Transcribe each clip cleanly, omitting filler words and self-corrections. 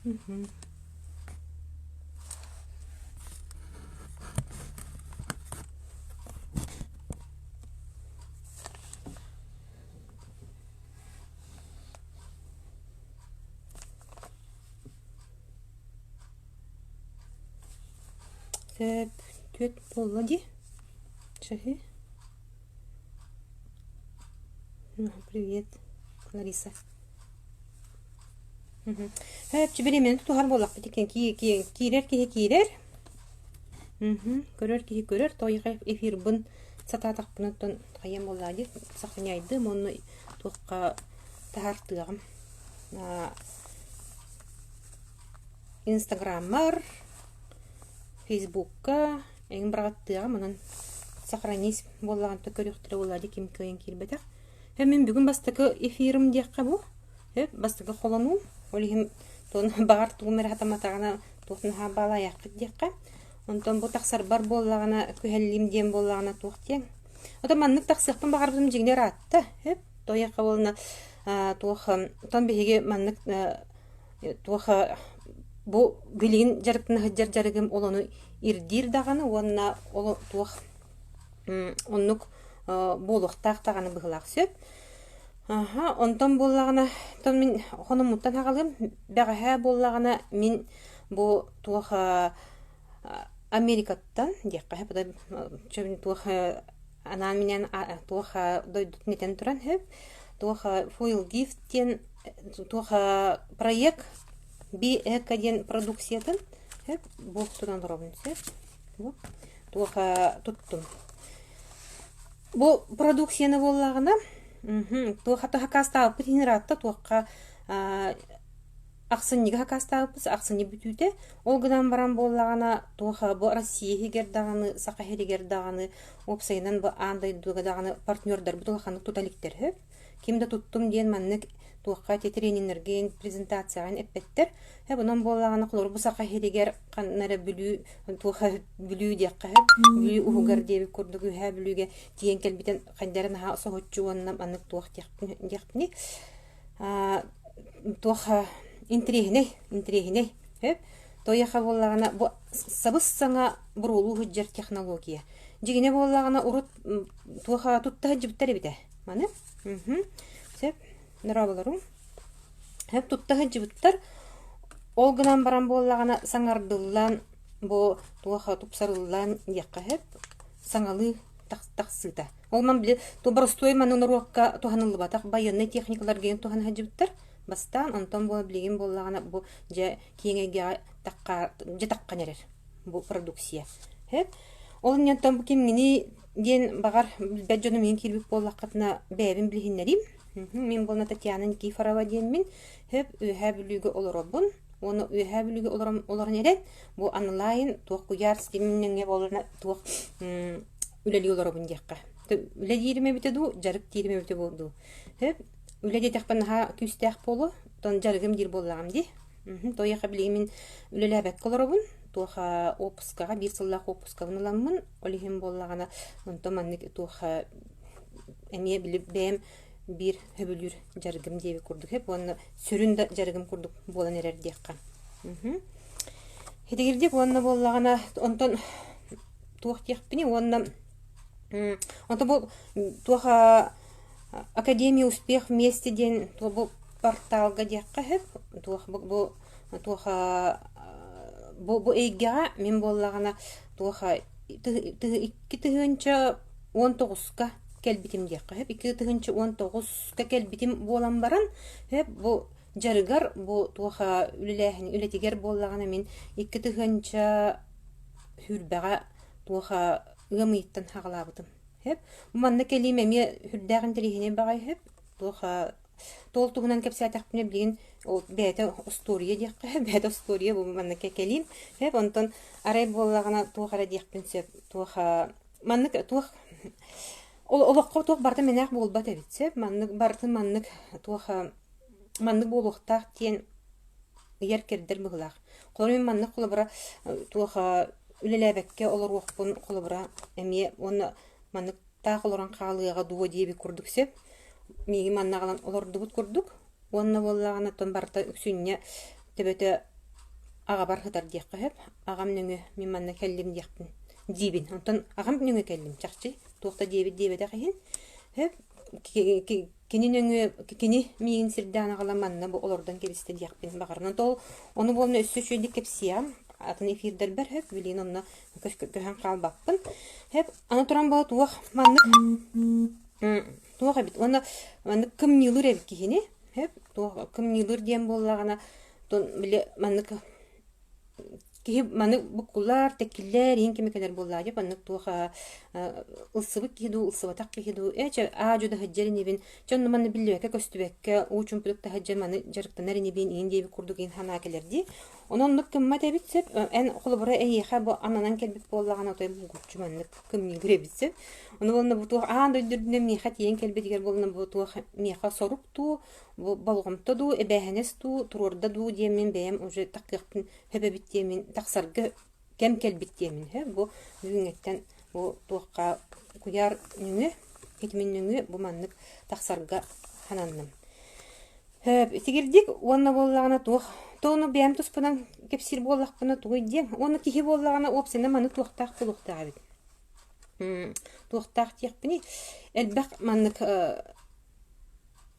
Мгм. Сөп, түөрт буолла дии. Чаһы. Привет, Лариса. Һөөп, бириэмэни тутуһар буоллахпыт иккиэн киирэр киһи киирэр, көрөр киһи көрөр, тоҕо эфирбын сатаатахпына оттон хайыам буоллаа дии, сохраняйдым уонна туохха таһаартыаҕым. Инстаграммар, Фейсбукка эҥин быраҕаттыаҕым, онон сохранись буоллаҕына көрүөхтэрэ буоллаа дии ким кыайан киирбэтэх. Һэ мин бүгүн бастакы эфирым диэххэ бу. Һэ бастакы холонуум. Ол иһин туон баҕар тугум эрэ сатамматаҕына туох наһаа баалаайахпыт диэххэ. Онтон бу тахсарбар буоллаҕына күһэллиим диэн буоллаҕына туох диэн. Ото маннык тахсыахпын баҕарбытым дьиҥнэр ыраатта. Һэ тойохха буолна туох тон биһиги маннык туох бу билигин дьарыктана сылдьар дьарыгым ол ону ирдиир даҕаны уонна ол туох оннук буолуохтаах даҕаны быһыылаах сөп. Аха, онтон буоллаҕына, оттон мин хонуммуттан аҕалыам. Бэҕэһээ буоллаҕына мин бу туох Америкаттан диэххэ сөп, туох анаан-минээн туох дойдутун этэн туран сөп, туох Fuel Gift диэн туох проект Би-Эко диэн продукциятын сөп буолтун олоробун сөп. Бу туох туттум. Бу продукцияны буоллаҕына, туох хакаастаабыппыт иһин ыраатта туохха ахсынньыга хакаастаабыппыт ахсынньы бүтүүтэ. Ол гынан баран буоллаҕына, туох бу Россия иһигэр даҕаны, Саха сиригэр даҕаны, уопсайынан бу аан дойдуга даҕаны партнердарбыт улаханнык тута иликтэр үһү. Ким да туттум диэн маннык туохха ити трениннэргэ презентацияҕын эппэттэр. Э онон буоллаҕына холобур бу Саха сиригэр ханна эрэ Бүлүү туох Бүлүү диэххэ сөп. Бүлүү уһугар диэбит курдук Үөһээ Бүлүүгэ тиийэн кэлбитин хайдах эрэ наһаа соһуччу уонна маннык туох диэхпиний туох интириэһинэй интириэһинэй сөп. Тойоха буоллаҕына бу сабыс-саҥа буруолуу сылдьар технология. Дьиҥинэ буоллаҕына урут туох тутта сылдьыбыттар эбитэ. Маны сөп дорооболоруҥ. Сөп тутта сылдьыбыттар. Ол гынан баран буоллаҕына саҥардыллан бу туох тупсарыллан диэххэ сөп саҥалыы тахсыыта. Ол ман били боростуой маны норуокка туһаныллыбатах байыаннай техникаларга туһана сылдьыбыттар. Бастаан онтон буола билигин буоллаҕына бу дьэ киэҥ эйгэҕэ тахха дьэ таххан эрэр бу продукция. Сөп. Ол иннинэ бу кимҥиний диэн баҕар билбэт дьонум иһин киирбит буоллаххытына бэйэбин билиһиннэриим. Мин буолна Татьяна Никифорова диэммин. Сөп Үөһээ Бүлүүгэ олоробун. Уонна Үөһээ Бүлүүгэ олорон, олорон эрэн бу онлайн туох куйаар ситимин буоларына туох үлэлии олоробун диэххэ. Үлэ диирим эбитэ дуу, дьарык диирим эбитэ дуу. Сөп үлэ диэтэхпин наһаа күүстээх буолуо. Оттон дьарыгым диир буоллаҕым дии. Тоойуохха билигин мин үлэлээбэккэ олоробун. Туох уоппускаҕа биир сыллаах уоппускабын ыламмын, ол иһин буоллаҕына, онтон маннык туох эмиэ били бэйэм биир сөбүлүүр дьарыгым диэбит курдук сөп уонна сүрүн да дьарыгым курдук буолан эрэр диэххэ. Итигирдик уонна буоллаҕына онтон туох диэхпиний уонна онтон бу туох Академия успех вместе диэн бу порталга диэххэ сөп. Туох бу, бу туох бу, бу эйгэҕэ мин буоллаҕына туох 2019-ка кэлбитим диэххэ сөп. 2019-ка кэлбитим буолан баран сөп бу дьарыгар бу туох үлэлээһин үлэтигэр буоллаҕына мин 2020-ҕэ туох ыам ыйыттан саҕалаабытым. Сөп. Манна кэлиим эмиэ сүрдээх интэриэһинэй баҕайы сөп. Туох туол туһунан кэпсээтэхпинэ билигин ол бэйэтэ остуоруйа диэххэ бэйэтэ остуоруйа бу манна кэлиим. Сөп. Онтон арай буоллаҕына туох эрэ диэхпин сөп. Туох маннык туох ол олоххо туох барыта мэнээх буолбат эбит сөп. Маннык барытын маннык туох маннык буолуохтаах диэн ыйар-кэрдэр быһыылаах. Холобура мин маннык холобура туох үлэлээбэккэ олоруохпун холобура эмиэ уонна маннык таах олорон хаалыаҕа дуо диэбит курдук сөп. Миигин манна аҕалан олордубут курдук. Уонна буоллаҕына оттон барыта үксүнньэ. төбөтө аҕабар сытар диэххэ сөп. Аҕам нөҥүө мин манна кэллим диэхпин диибин. Онтон аҕам нөҥүө кэллим чахчы туох да диэбит диэбэтэх иһин сөп кини нөҥүө кини миигин сирдээн аҕалан манна бу олордон кэбистэ диэхпин баҕарынан ол ону буолна өссө үчүгэйдик кэпсиэҕим атын эфирдэрбэр сөп билигин онно көһөн хаалбаппын сөп аны туран буола туох маннык туох эбит уонна маннык кымньыылыыр эбит киһини сөп туох кымньыылыыр диэн буоллаҕына били маннык Киһи маны буккуллар, тэккиллэр, иһин кэмэ кэлэр буоллаҕа дии, маннык туох ылсыбыт киһи дуу, ылсыбатах киһи дуу, ээ чэ аа-дьуо да сылдьар инибин, чэ онно манна биллибэккэ-көстүбэккэ, уу чуумпутук таһырдьа маны дьарыктанар инибин, иһин диэбит курдук иһин санаа кэлэр дии. Онон оннук гыммат эбит сөп, эн холобура эйиэхэ бу ананан кэлбит буоллаҕына отой булгуччу маннык кымньыылыыр эбит сөп. Ону буолла бу туох аан дойду үрдүнэн миэхэ тиийэн кэлбитигэр буолла бу туох миэхэ сорук дуу, Бу болҕомто дуу, эбээһинэс дуу, туруорда дуу диэммин бэйэм уже такыахпын сөп эбит диэммин тахсарга кэм кэлбит диэммин сөп. Бу бүгүҥҥэттэн бу туохха куйаар нөҥүө, итимин нөҥүө бу маннык тахсарга сананным. Сөп, итигирдик уонна буоллаҕына туох то ону бэйэм туспунан кэпсиир буоллахпына тугуй диэн уонна киһи буоллаҕына уопсайынан маны туохтаах буолуохтаах эбит. Туохтаах диэхпиний элбэх маннык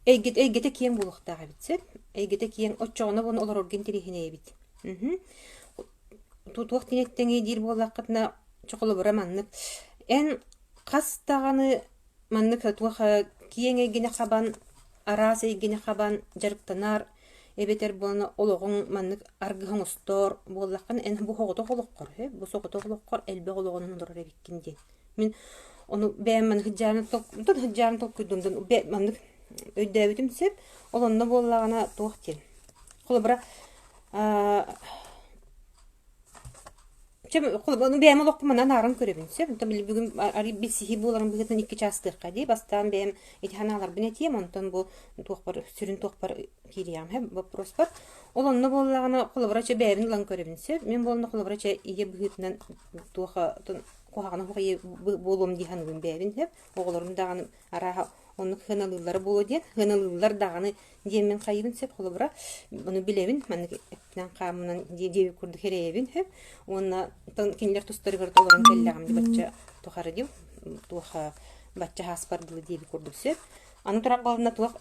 Эйгэтэ, эйгэтэ киэҥ буолуохтаах эбит сөп. Эйгэтэ киэҥ, оччоҕуна буолан олорорго интэриэһинэй эбит. Мхм. Туох диэн диир буоллаххытына, чохолобура маннык. Эн хас даҕаны маннык туох киэҥ эйгэни хабан, араас эйгэни хабан дьарыктанар эбэтэр буолан олоҕуҥ маннык аргыһа оҥостор буоллаххына, эн бу соҕотох олоххор, бу соҕотох олоххор элбэх олоҕунан олорор эбиккин диэн. Мин ону бэйэм маны сыдьааны сыдьааны толкуйдуум маннык өйдөөбүтүм сөп. Ол онно буоллаҕына туох диэн. Холобура бэйэм олохпун манан ааран көрөбүн сөп. Онтон били бүгүн арый билсиһии буоларын быһыытынан икки чаастыахха дии. Бастаан бэйэм ити санааларбын этиэм, онтон бу туохпар сүрүн туохпар киириэҕим сөп боппуруоспар. Ол онно буоллаҕына холобура чэ бэйэбин ылан көрөбүн сөп. Мин буолла холобура чэ ийэ быһыытынан туох куһаҕана суох ийэ буолуом дии саныыбын бэйэбин сөп. Оҕолорум даҕаны арааһа оннук сыаналыыллара буолуо диэн, сыаналыыллар даҕаны диэммин хайыыбын сөп. Холобура, ону билэбин, маннык эппинэн хааммынан диэбит курдук эрэйэбин сөп. Уонна кинилэр тустарыгар олорон кэллэҕим дии бачча тухары дии туох бачча ааспар дылы диэбит курдук сөп. Аны туран буолна туох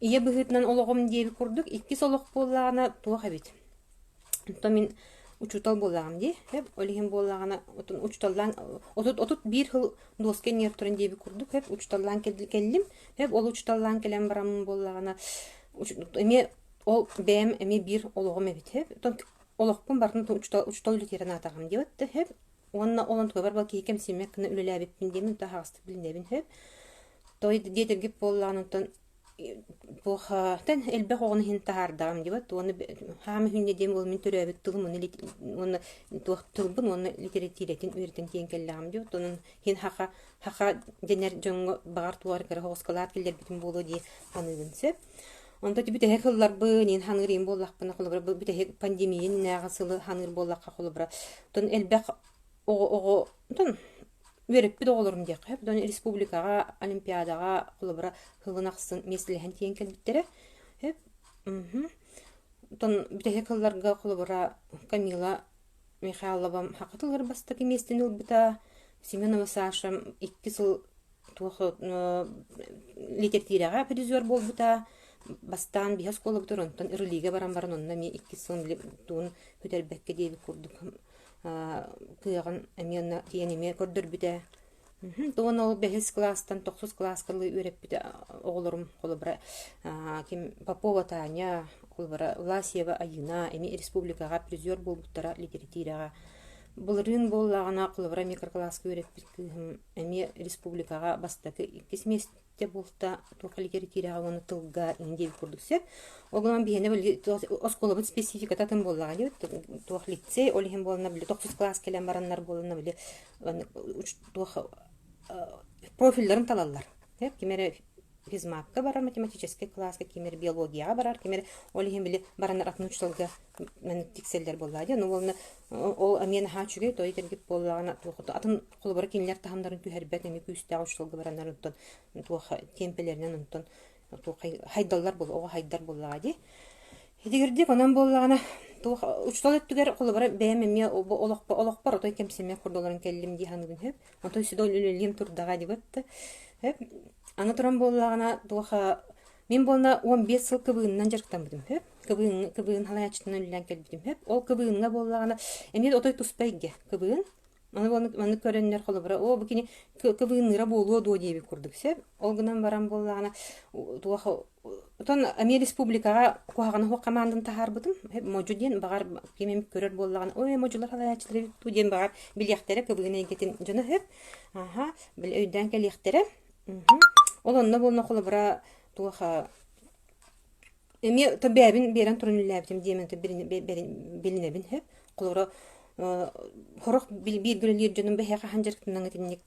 ийэ быһыытынан олоҕум диэбит курдук иккис олох буоллаҕына туох эбит Онтон мин учуутал буоллаҕым дии, сөп. Ол иһин буоллаҕына, отун учууталлаан 31 сыл дуоска иннигэр туран диэбит курдук, сөп, учууталлаан кэллим. Сөп, ол учууталлаан кэлэн бараммын буоллаҕына, эмиэ ол бэйэм эмиэ биир олоҕум эбит, сөп. Оттон олохпун барытын учуутал учуутал үлэтигэр анаатаҕым диэбит да, сөп. Уонна ол онтукабар бал киһи кэмсиммэт гына үлэлээбиппин диэмин таһаҕастык билинэбин, сөп. Той диэтэргит буоллаҕына, онтон Туохтан элбэх оҕону иһин таһаардаҕым диэбэт уонна хаама үһүнньэ диэн буолан мин төрөөбүт тылым уонна уонна туох тылбын уонна литэрэтиирэтин үөрэтэн тиийэн кэллэҕим диэбит онон иһин хаха хаха дэнэр дьоҥҥо баҕар туох эрэ оҕускалаат киллэрбитим буолуо дии саныыбын сөп. Онтон ити бүтэһик сылларбын иһин ханыыр иһин буоллахпына холобура бу бүтэһик пандемия иннинээҕи сылы ханыыр буоллахха холобура оттон элбэх оҕо оҕо оттон Үөрэппит оҕолорум диэххэ сөп, республикаҕа, олимпиадаҕа, холобура, сылын ахсын миэстэлэһэн тиийэн кэлбиттэрэ. Сөп. Мхм. Оттон бүтэһик сылларга, холобура, Камила Михайловам саха тылыгар бастакы миэстэни ылбыта, Семенова Сашам икки сыл туох литэртиирэҕэ призер буолбута. Бастаан биһи оскуолабытыгар, онтон Рылига баран баран онно эмиэ иккис сылын били тугун бүтэрбэккэ диэбит курдук кыаҕын эмиэ онно тиийэн эмиэ көрдөрбүтэ. Уонна ол бэһис кылаастан тохсус кылааска дылы үөрэппитэ оҕолорум холобура ким Попова Таня, холобура Власьева Айыына эмиэ республикаҕа призер буолбуттара литэрэтиирэҕэ. Былырыын буоллаҕына холобура микрокылааска үөрэппит кыыһым эмиэ республикаҕа бастакы иккис миэстэ Дьэ буолта туох литератураҕа уонна тылга иҥин диэбит курдук сөп. Ол гынан биһиэнэ били оскуолабыт спецификата атын буоллаҕа дии туох лицей ол иһин буолана били тохсус кылаас кэлэн бараннар буолана били туох профилларын талаллар. Ким эрэ физматка барар математическай кылааска, ким эрэ биологияҕа барар, ким эрэ ол иһин били бараннар атын учууталга маннык тиксэллэр буоллаҕа дии. Ону уонна ол эмиэ наһаа үчүгэй, той этэргит буоллаҕына туох атын Холобура, кинилэр таһымнарын түһэрбэт эмиэ күүстээх учууталга бараннар онтон туох тиэмпэлэринэн онтон туох хайдаллар буолла оҕо хайдар буоллаҕа дии. Итигирдик онон буоллаҕына туох учуутал өттүгэр холобура бэйэм эмиэ олохпор олохпор отой кэмсэммэт курдук олорон кэллим дии саныыбын сөп. Отой сүдэ үлэлиэм турдаҕа диэбит да. Сөп. Аны туран буоллаҕына туох мин буолла 15 сыл кыбыынынан дьарыктаммытым сөп. Кыбыын кыбыын халайааччытынан үлэлээн кэлбитим сөп. Ол кыбыыҥҥа буоллаҕына эмиэ отой туспа эйгэ кыбыын. Аны маннык көрөннөр холобура оо бу кини кыбыынныыра буолуо дуо диэбит курдук сөп. Ол гынан баран буоллаҕына туох Отон эмиэ республикаҕа куһаҕана суох хамаанданы таһаарбытым. Модьу диэн баҕар ким эмит көрөр буоллаҕына, ой модьулар салайааччылар эбит дуу диэн баҕар билиэхтэрэ кыбыгын эйгэтин дьоно сөп. Аха, били өйдөөн кэлиэхтэрэ. Ол онно буолна холобура туох эмиэ то бэйэбин биэрэн туран үлэлээбитим диэмэн билинэбин сөп. Холобура сорох бииргэ үлэлиир дьонум бэһиэхэ хаһан дьарыктанаҥ итинник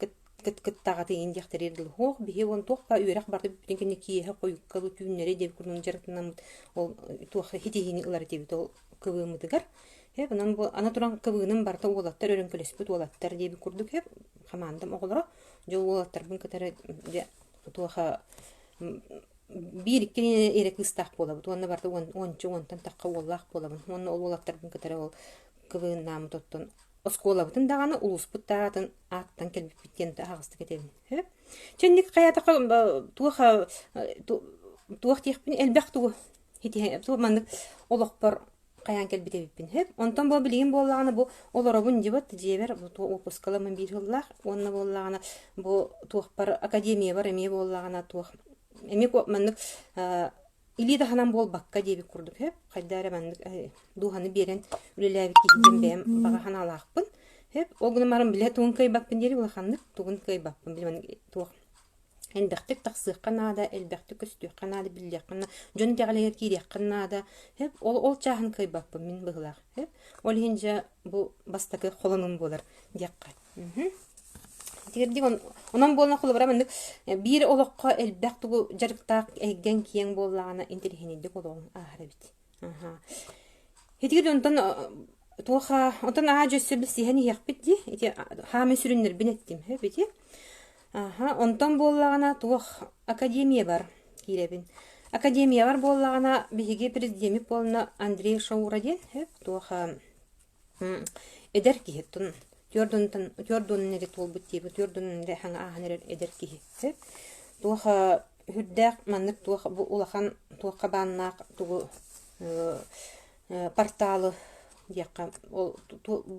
кыттаҕатыйын диэхтэригэр дылы суох биһи уон туох ба үөрэх барда бүппүтүн кэннэ киэһэ хойукка дуу түүннэри диэбит курдук дьарыктанаммыт ол туох ситиһиини ылар этибит ол кыбыыммытыгар һэп онон бу аны туран кыбыыным барыта уолаттар өрөҥкөлөспүт уолаттар диэбит курдук һэп хамаандам оҕолоро дьэ уолаттарбын кытары дьэ туоха биир-икки эрэ кыыстаах буолабыт уонна барыта уонча уонтан тахха уоллаах буолабын уонна ол уолаттарбын кытары ол кыбыыннааммыт оттон оскуолабытын даҕаны улууспут да аатын ааттан кэлбиппит диэн аһаҕастык этэбин. Сөп. Чэнник хайаатахха туох туох диэхпин элбэх тугу туох маннык олохпор хайаан кэлбит эбиппин. Сөп. Онтон бу билигин буоллаҕына бу олоробун дьыбат дьиэбэр бу уоппускаламмын биир сыллаах уонна буоллаҕына бу туохпар академиябар эмиэ буоллаҕына туох эмиэ маннык Илии таһынан буолбакка диэбит курдук сөп, хайда эрэ маннык дууһаны биэрэн үлэлээбит киһи диэн бэйэм баҕа санаалаахпын. Сөп, ол гынан баран билэ тугун кыайбаппын диэри улаханнык тугун кыайбаппын били маннык туох элбэхтик тахсыахха наада, элбэхтик көстүөххэ наада, биллиэххэ наада, дьон итэҕэлигэр киириэххэ наада. Сөп, ол ол чааһын кыайбаппын мин быһыылаах. Сөп, ол иһин дьэ бу бастакы холонум буолар диэххэ. Тигэрдик онон буолан холобура маннык биир олоххо элбэх тугу дьарыктаах эйгэҥ киэҥ буоллаҕына интэриэһинэйдик олоҕуҥ ааһар эбит. Аха. Итигир онтон туоха онтон аа дьөссө билсиһэн иһиэхпит дии. Ити хаамай сүрүннэрбин эттим сөп ити. Аха, онтон буоллаҕына туох академия бар киирэбин. Академиябар буоллаҕына биһиги президеммит буолна Андрей Шаура диэн сөп туох Эдэр киһи түөрт уонун эрэ туолбут диэбит, 40 эрэ хаҥа ааһан эрэр эдэр киһи. Туох сүрдээх маннык туох бу улахан туох хабааннаах тугу порталы диэххэ ол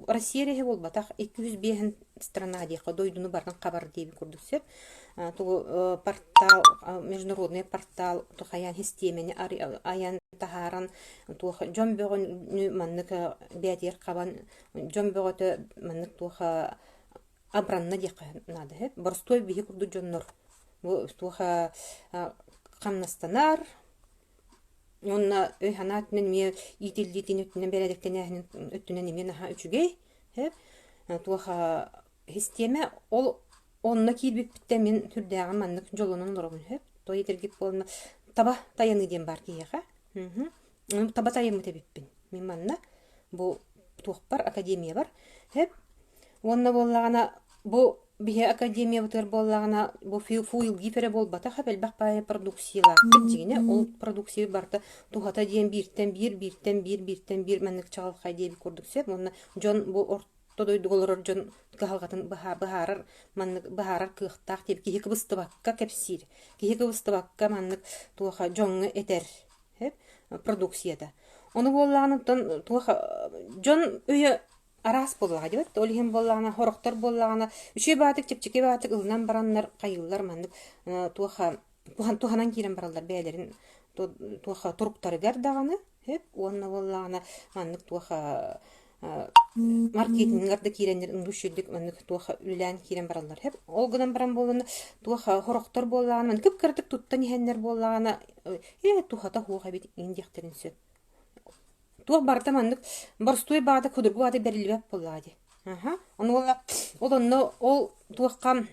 Россия эрэ буолбатах 205 страна диэххэ дойдуну барытын хабар диэбит курдук сөп. Тугу портал международный портал хайаан систиэмэни айан таһааран туох дьон бөҕөнү маннык бээтигэр хабан дьон бөҕөтө маннык туох абыранна диэххэ наада сөп. Боростуой биһи курдук дьоннор бу туох хамнастанар уонна өй-санаа өттүнэн эмиэ иитиллиитин өттүнэн бэрээдэктэнээһинин өттүнэн эмиэ наһаа үчүгэй сөп. Туох систиэмэ ол онно киирбиппиттэн мин сүрдээҕин маннык дьоллонон олоробун сөп. Той этэргит буолна таба тайаныы диэн баар киһиэхэ. Таба тайаммыт эбиппин. Мин манна бу туохпар академиябар сөп. Уонна буоллаҕына бу биһи академиябытыгар буоллаҕына бу фуилгип эрэ буолбатах элбэх баайы продукциялаахпыт дьиҥинэ ол продукция барыта туһата диэн бииртэн биир бииртэн биир бииртэн биир маннык чаҕылхай диэбит курдук сөп уонна дьон бу орто дойдуга олорор дьон кыһалҕатын быһаарар маннык быһаарар кыахтаах диэбит киһи кыбыстыбакка кэпсиир киһи кыбыстыбакка маннык туоха дьоҥҥо этэр продукцията ону буоллаҕына оттон туох дьон өйө араас буоллаҕа диэбит ол иһин буоллаҕына сорохтор буоллаҕына үчүгэй баҕатык чэпчэки баҕатык ылынан бараннар хайыыллар маннык туох туһанан киирэн бараллар бэйэлэрин туох туруктарыгар даҕаны сөп уонна буоллаҕына маннык туох маркетингар да киирэннэр үчүгэйдик маннык туох үлэлээн киирэн бараллар сөп ол гынан баран буоллаҕына туох сорохтор буоллаҕына маннык кып-кыратык туттан иһэннэр буоллаҕына ээ туһата суох эбит иҥин диэхтэрин сөп Туох барыта маннык боростуой баҕата судургу баҕата бэриллибэт буоллаҕа дии. Аһа. Ону ол онно ол туохха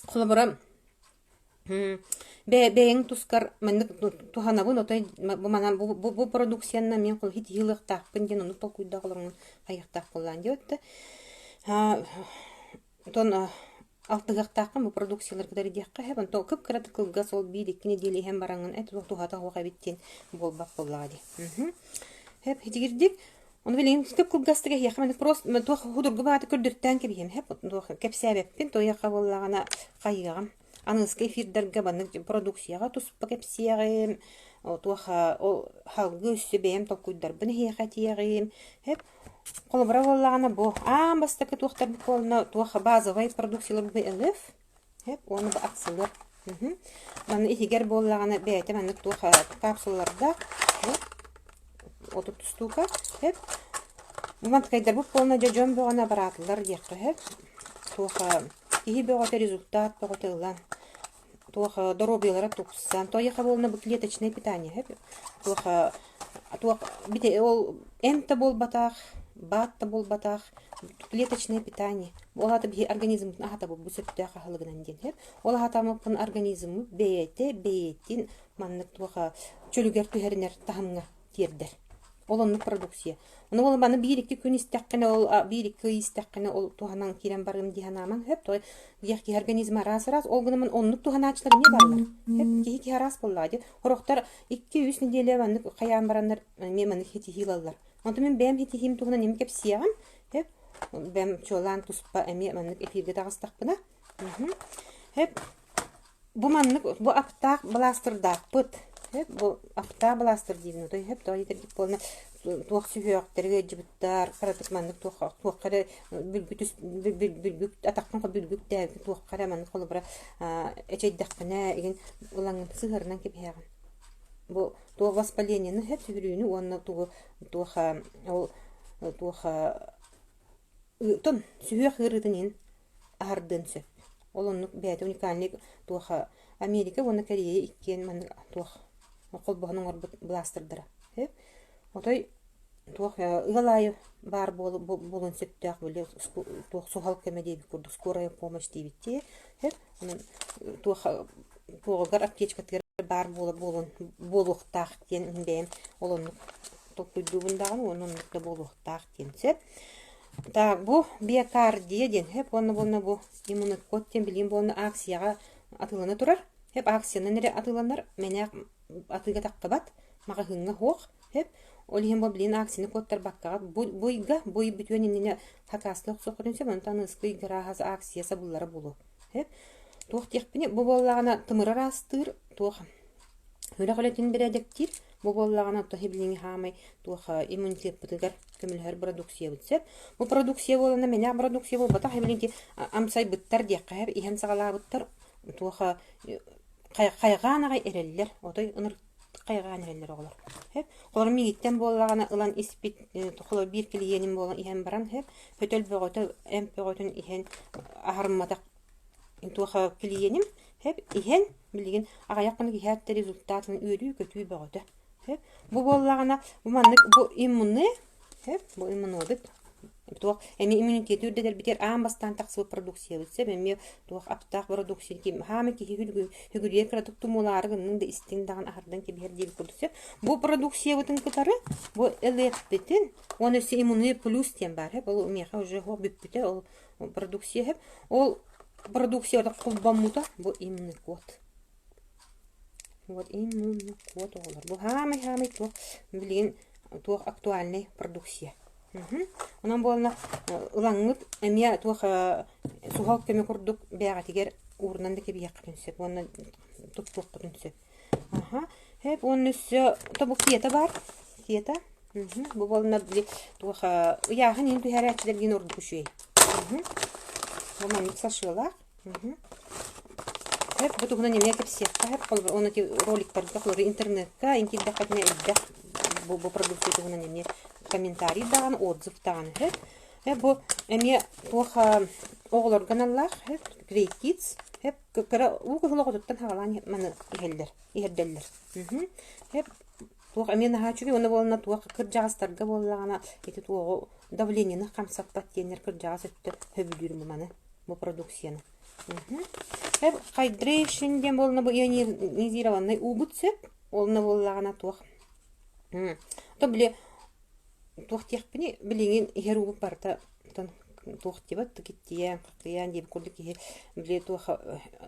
холобура бэйэҥ тускар маннык туһанабын отой бу манан бу бу продукциянан мин хитиһи ылыахтаахпын диэн оннук толкуйдаах олоруҥун хайыахтаах буоллаан диэбит да. Оттон. алтыһыахтааххын бу продукциялары кытары диэххэ сөп. Онтон кып-кыратык кылгас ол биир-икки нэдиэлэ иһэн бараҥҥын эт туһата суох эбит диэн буолбат буоллаҕа дии. Сөп итигирдик Ону билигин кып-кылгастык эһиэхэ маннык просто туох судургу баҕата көрдөртөөн кэбиһиэм сөп туох кэпсээбэппин туойахха буоллаҕына хайыаҕым аныгыскы эфирдарга маннык продукцияҕа туспа кэпсиэҕим туох ол салгыы өссө бэйэм толкуйдарбын эһиэхэ этиэҕим сөп холобура буоллаҕына бу аан бастакы туохтарбыт буолна туох базовай продукцияларбыт ЛФ Сөп уонна бу аксылыар. Маны иһигэр буоллаҕына бэйэтэ маннык туох капсулалардаах бу 30 штука. Сөп. Бу мантыкайдарбыт буолна дьэ дьон бөҕөнү абыраатылар диэххэ сөп. Туох киһи бөҕөтө результат бөҕөтө ылан туох доруобуйалара тупсан тоойуха буолна бу клеточное питание сөп. Туох туох бите ол эмп да буолбатах, баат да буолбатах клеточное питание. Ол аата биһи организммытын аһатабыт бу сөптөөх аһылыгынан диэн сөп. Ол аһатаммыппын организммыт бэйэтэ бэйэтин маннык туоха чөлүгэр түһэринэр таһымҥа тиэрдэр. Ол оннук продукция. Ону ол маны биир-икки күн истэххинэ ол биир-икки ый истэххинэ ол туһанан киирэн барыам дии санаамаҥ сөп. Тоҕо диэх киһи организма араас-араас ол гынан оннук туһанааччылар эмиэ бааллар. Сөп киһи киһи араас буоллаҕа дии. Сорохтор 2-3 нэдиэлэ маннык хайаан бараннар эмиэ маннык ситиһии ылаллар. Онтон мин бэйэм ситиһиим туһунан эмиэ кэпсиэҕим. Сөп. Бэйэм чуолаан туспа эмиэ маннык эфиргэ таҕыстахпына. Сөп. Бу маннык бу аптаах былаастырдаахпыт. Сөп. Бу аптаах былаастыр диибин отой сөп. Тоҕо диэтэргит буолна туох сүһүөхтэри ыалдьыбыттар, кыратык маннык туох туохха эрэ бүлгү бүлгүк атаххын бүлгүктээбит туохха эрэ маннык холобура эчэйдэххинэ игин ылаҥҥын сыһыарынан кэбиһэҕин. Бу туох воспалениены сөп сүһүрүүнү уонна тугу туох ол туох тон сүһүөх ыарыытын иһин аһардыан сөп. Ол оннук бэйэтэ уникальный туох Америка уонна Корея иккиэн маннык туох холбоһон оҥорбут бластердара. Сөп. Отой туох ыал аайы баар буолуон сөптөөх били туох суһал көмө диэбит курдук скорая помощь диэбиттии. Сөп. Онон туох туоҕугар аптечкатыгар баар буола буолуон буолуохтаах диэн мин бэйэм ол оннук толкуйдуубун даҕаны уонна оннук да буолуохтаах диэн сөп. Так, бу биокардия диэн сөп уонна буолна бу иммунокод диэн билигин буолна акцияҕа атыылана турар. Сөп акциянан эрэ атыыланар, мэнээх атыыга таххыбат, маҕаһыыҥҥа суох. Сөп. Ол иһин бу билигин акцияны куоттарбаккаҕа бу бу ыйга бу ый бүтүөн иннинэ хакаастыы охсуоххутун сөп, онтон аныгыскы ыйга арааһа акция сабыллара буолуо. Сөп. Туох диэхпиний, бу буоллаҕына тымыры ыраастыыр, туох үрэх үлэтин бэрээдэктиир, бу буоллаҕына оттон билиҥҥи хаамай туох иммунитеппытыгар көмөлөһөр продукциябыт сөп. Бу продукция буолана мэнээх продукция буолбатах, билиҥки амсайбыттар диэххэ сөп, иһэн саҕалаабыттар туох хайҕаан аҕай эрэллэр, отой ынырык хайҕаан эрэллэр оҕолор. Сөп. Холор миигиттэн буоллаҕына ылан испит, холор биир клиеним буолан иһэн баран сөп, хөтөл бөҕөтө, эмп бөҕөтүн иһэн аһарымматах туох клиеним сөп иһэн билигин аҕыйах хонук иһээт да результатын үөрүү-көтүү бөҕөтө. Сөп. Бу буоллаҕына бу маннык бу иммунный сөп бу иммунобит туох эмиэ иммунитеты үрдэтэрбитигэр аан бастаан тахсыбыт продукциябыт сөп эмиэ туох аптаах продукция ким хаама киһи хүгүрүйэр кыратык тумуулаары гынныҥ да истиҥ даҕаны аһардан кэбиһэр диэбит курдук сөп бу продукциябытын кытары бу ЛФ-битин уонна өссө иммунный плюс диэн баар сөп ол миэхэ уже суох бүппүтэ ол продукция сөп ол продукция холбоммута бу иммунный код Вот иммунный код оҕолор. Бу хаамай-хаамай туох билигин туох актуальный продукция. Онон буолна ылаҥҥыт эмиэ туох суһал көмө курдук бэйэҕитигэр уурунан да кэбиһиэххитин сөп уонна туттуоххутун сөп. Аха. Хэп уонна өссө тобу киета баар. Киета. Бу буолна били туох ыйааһын иһин түһэрээччилэргин ордук үчүгэй. Бу маннык сашыалаах. Хэп бу туһунан эмиэ кэпсиэххэ хэп холобур уонна ити роликтарга холобур интернекка ин киирдэххитинэ элбэх бу, бу продукция туһунан эмиэ комментарий даҕаны отзыв даҕаны хэп хэп бу эмиэ туох оҕолорго аналлаах хэп Great Kids хэп кыра уу кыһыл оҕотуттан хаҕалаан маны иһэллэр иһэрдэллэр хэп туох эмиэ наһаа үчүгэй уонна буолна туох кырдьаҕастарга буоллаҕына ити туоҕу давлениены хамсаппат диэннэр кырдьаҕас өттө сөбүлүүр маны бу продукцияны. Hydration диэн буолна бу ионизированный уубут сөп. Олна буоллаҕына туох. То били туох диэхпиний билигин иһэр уубут барыта. туох диэбэт киттийээн, хахтыйаан диэбит курдук киһи били туох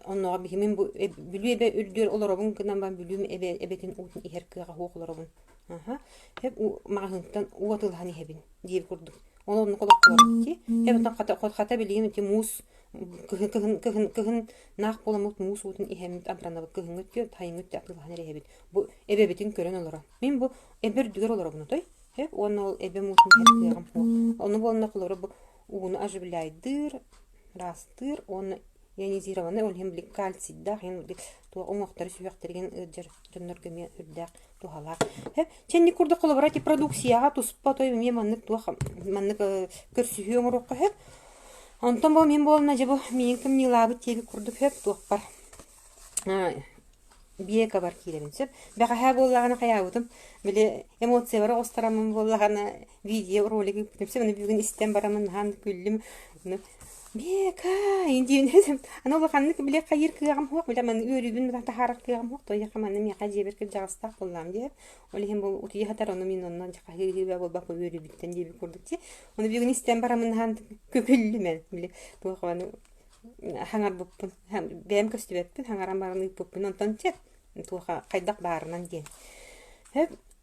оннооҕор биһи мин бу Бүлүү эбэ үрдүгэр олоробун гынан баран Бүлүүм эбэ эбэтин уутун иһэр кыаҕа суох олоробун. Аха. Эп маҕаһыынтан уу атыылаһан иһэбин диир курдук. Ол оннук олохтообут дии. Эбэтэр хата хата билигин ити муус кыһын кыһын кыһын кыһын наах буоламмыт муус уутун иһэммит абыранабыт кыһыҥҥы өттү сайыҥҥы өттү атыылаһан эрэ иһэбит. Бу эбэбитин көрөн олорон. Мин бу эбэ үрдүгэр олоробун отой. Эп уонна ол эбэм уутун иһэр кыаҕым суох. Ону буолла холобура бу ууну оживляйдыыр, ыраастыыр уонна ионизированный ол иһин били кальцийдаах иһин туох уҥуохтары сүһүөхтэригин ыалдьар дьоннорго эмиэ үрдээх туһалаах. Чэнник курдук холобура ити продукцияҕа туспа той эмиэ маннык туох маннык көрсүһүү оҥоруохха сөп. Онтон бу мин буолна дьэ бу миигин кымньыылаабыт диэбит курдук сөп туохпар биэкабар киирэбин сөп. Бэҕэһээ буоллаҕына хайаабытым били эмоциябар оҕустараммын буоллаҕына видео ролик ыыппытым сөп. Аны бүгүн истэн бараммын наһаа күллүм. Биэка диэн аны улаханнык били хайыыр кыаҕым суох били маны үөрүүбүн таһаарар кыаҕым суох тоойуохха маны миэхэ дьиэбэр кырдьаҕастаах буоллаҕым диэ ол иһин бу утуйа сытар ону мин онно хаһыы буолбакка үөрүүбүттэн диэбит курдук дии ону бүгүн истэн бараммын наһаа күллүм эн били туох аны хаҥарбыппын бэйэм көстүбэппин хаҥаран баран ыыппыппын онтон чэ туох хайдах баарынан диэн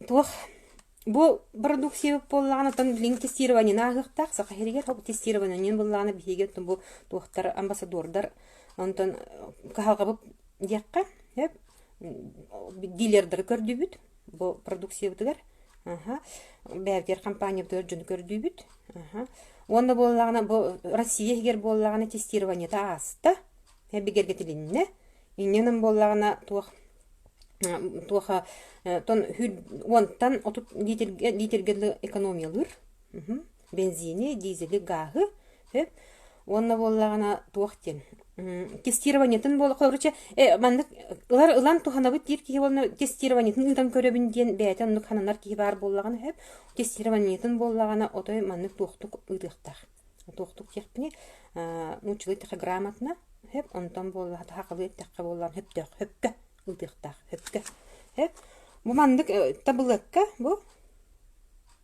туох Бу продукция буоллаҕына оттон билиҥҥи тестированиены ааһыахтаах Саха сиригэр тестированиенан буоллаҕына биһиги оттон бу туохтар амбассадордар онтон кыһалҕабыт диэххэ сөп дилердары көрдүүбүт бу продукциябытыгар аха бэйэбитигэр компаниябытыгар дьону көрдүүбүт аха уонна буоллаҕына бу Россия иһигэр буоллаҕына тестированиета ааста бигэргэтилиннэ инньэ буоллаҕына туох туоха тон уонтан 30 литргэ литргэ дылы экономиялыыр бензини дизели гааһы сөп уонна буоллаҕына туох диэн тестированиетын буола короче маннык ылар ылан туһанабыт диир киһи уонна тестированиетын ыытан көрөбүн диэн бэйэтэ оннук хананар киһи баар буоллаҕына сөп тестированиетын буоллаҕына отой маннык туохтук ыытыахтаах туохтук диэхпиний нууччалыы эттэххэ грамотно сөп онтон буоллаҕа сахалыы эттэххэ буоллаҕына сөптөөх сөпкө ыытыахтаах сөпкө сөп бу маннык табылыакка бу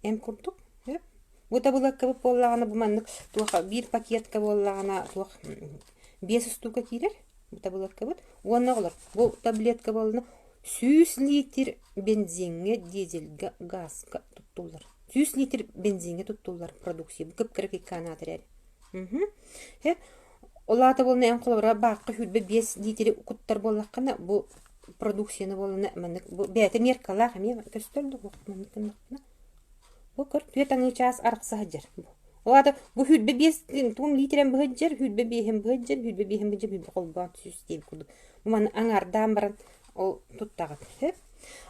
эм курдук сөп бу табылыаккабыт буоллаҕына бу маннык туох биир пакетка буоллаҕына туох биэс устуука киирэр бу табылыаккабыт уонна оҕолор бу таблетка буоллаҕына 100 литр бензиҥҥэ дизельгэ газка туттуллар 100 литр бензиҥҥэ туттуллар продукция бу кып-кыракый канаат эрээри Сөп. Ол аата буолна эн холобура баахха 25 литри куттар буоллаххына бу продукцияны буолана маннык бу бэйэтэ меркалаах эмиэ көстөр да маннык гыннахпына бу көр түөрт аҥыы чаас арахса сылдьар бу ол аата бу 25 тугум литрэн быһыдьар 25-ин быһыдьар 25-ин быһыдьар сүүрбэ холбоон сүүс диэбит курдук бу маны аҥаардаан баран ол туттаҕыт сөп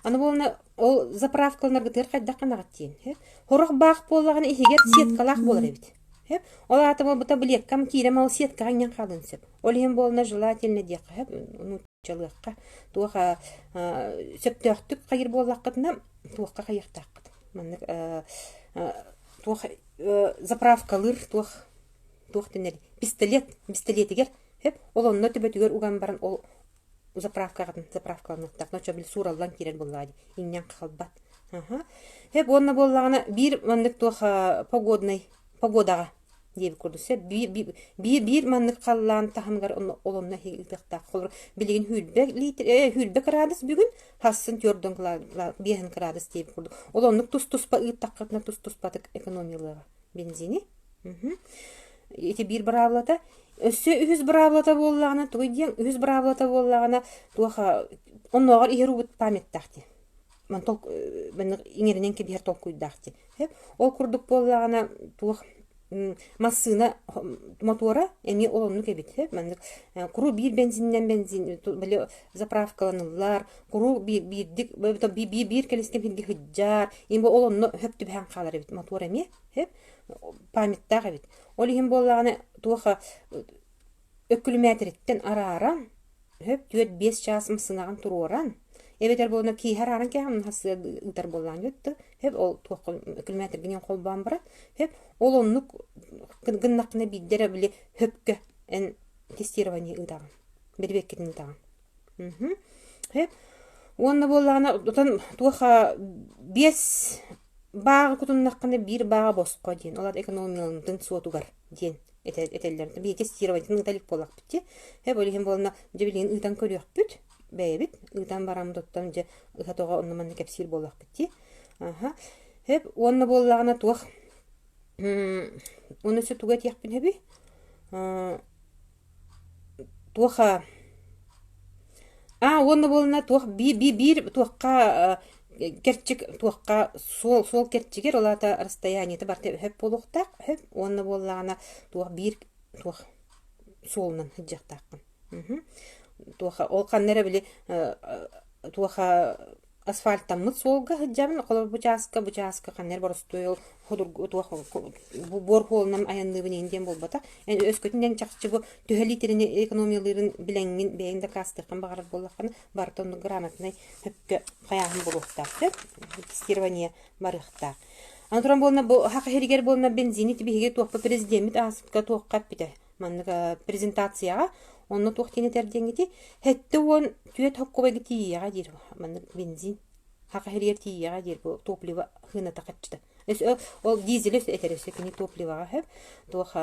аны буолна ол заправкаланаргытыгар хайдах гынаҕыт диэн сөп сорох баах буоллаҕына иһигэр сеткалаах буолар эбит сөп ол аата буолбута билиэккэм киирэн ол сеткаҕа иҥнэн хаалыан сөп ол иһин буолна желательно диэххэ сөп нууччалыахха туох сөптөөхтүк хайыр буоллаххытына туохха хайыахтааххыт маннык туох заправкалыыр туох туох дэнэр пистолет пистолетигэр сөп ол онно төбөтүгэр уган баран ол заправкаҕытын заправкаланыахтаах ночо били суураллан киирэр буоллаҕа дии иҥнэн хаалбат аха сөп уонна буоллаҕына биир маннык туох погоднай погодаҕа диэбит курдук сөп биир биир биир маннык халлаан таһымыгар ол онно ыытыахтаах холобур билигин сүүрбэ литр сүүрбэ кыраадыс бүгүн хассын түөрдөн биэһин кыраадыс диэбит курдук ол оннук тус-туспа ыыттаххытына тус-туспатык экономиялыаҕа бензини Ити биир быраабылата. Өссө үһүс быраабылата буоллаҕына, тугуй диэн, үһүс быраабылата буоллаҕына, туох оннооҕор иһэр уубут памяттаах дии. Маннык иҥэринэн кэбиһэр толкуйдаах дии. Ол курдук буоллаҕына, туох массыына мотуора эмиэ ол оннук эбит. Маннык куруук биир бензининэн бензин били заправкаланыллар, куруук биир биирдик биир биир кэлискэ бииргэ сылдьар, ол онно сөп түбэһэн хаалар эбит мотуор эмиэ. Памяттаах эбит. Ол иһин буоллаҕына туох өкүлүмээтириттэн арааран, сөп 4-5 чаас массыынаҕын туруоран, эбэтэр буолна киэһэ арааран кээһэн хассыа ыытар буоллаҕын дьэ сөп ол туохха өкүлүмээтиргинэн холбоон баран сөп ол оннук гыннаххына биирдэ эрэ били сөпкө эн тестирование ыытаҕын бирибиэккитин ыытаҕын Сөп. Уонна буоллаҕына отон туох биэс. бааҕы кутуннаххына биир бааҕа босхо диэн, ол аата экономияланытын суотугар диэн этэллэр. Биһиги тестированиетын ыыта илик буоллахпыт дии. Ээ, ол иһин буолна, дьэ билигин ыытан көрүөхпүт бэйэбит. Ыытан бараммыт оттон дьэ ыһа-тоҕо онно-манна кэпсиир буоллахпыт дии. Аха. Сөп уонна буоллаҕына туох уонна өссө тугу этиэхпин сөбүй? Туох аа уонна буолна туох биир биир туохха кэрчик туохха суол суол кэрчигэр ол аата расстояниета барыта өһөп буолуохтаах өһөп уонна буоллаҕына туох биир туох суолунан сылдьыахтааххын туох ол ханна эрэ били туох Асфальтаммыт суолга сылдьабын, холобур, бу чааска, бу чааска ханна эрэ боростуой ол судургу туох бу буор суолунан айанныыбын иһин диэн буолбатах. Эн өскөтүн эн чахчы бу төһө литрини экономиялыырын билэҥҥин бэйэҥ дакаастыаххын баҕарар буоллаххына, барыта оннук грамотнай сөпкө хайааһын буолуохтаах сөп. Тестирование барыахтаах. Аны туран буолна бу саха сиригэр буолна бензини биһиги туохпа президеммит ааспыкка туохха эппитэ маннык презентацияҕа онно туох диэн этэр диэҥҥити 74 хоккубайга тиийиэҕэ диир маннык бензин хаха иһиригэр тиийиэҕэ диир бу топливо хыыната хаччыта ол дизель этэр өссө кини топливоҕа сөп туох